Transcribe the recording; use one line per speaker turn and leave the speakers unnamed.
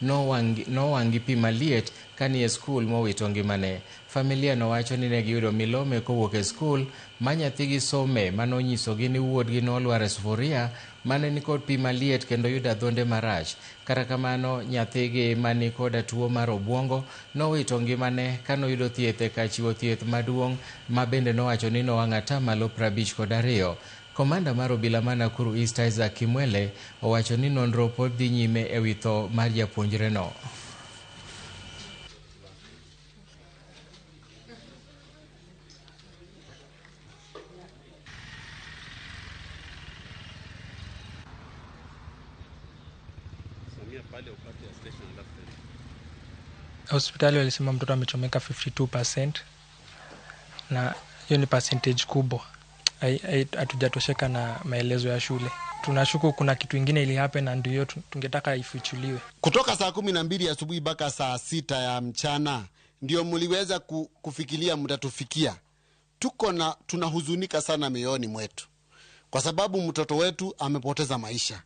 nowang' gi pi maliet kanie skul mowito ngimane. Familia no wacho ni ne giyudo milome kowuok e skul ma nyathigi some manonyisogi ni wuodgi nolwar e sufuria mane nikod pi maliet kendo yudo adhonde marach. Kata kamano, nyathigi mani koda tuo mar obuongo nowito ngimane kanoyudo thieth e kar chiwo thieth maduong' ma bende nowacho ni nowang' 52%. Komanda mar obila ma Nakuru East Isaac Kimwele owacho ni nonro pod dhi nyime e wi tho mar japuonjreno.
Hospitali walisema mtoto amechomeka 52% na hiyo ni percentage kubwa. Hatujatosheka na maelezo ya shule. Tunashuku kuna kitu ingine ili happen na ndio tungetaka ifichuliwe.
Kutoka saa 12 asubuhi mpaka saa 6 ya mchana ndio mliweza kufikiria mtatufikia. Tunahuzunika sana mioyoni mwetu kwa sababu mtoto wetu amepoteza maisha.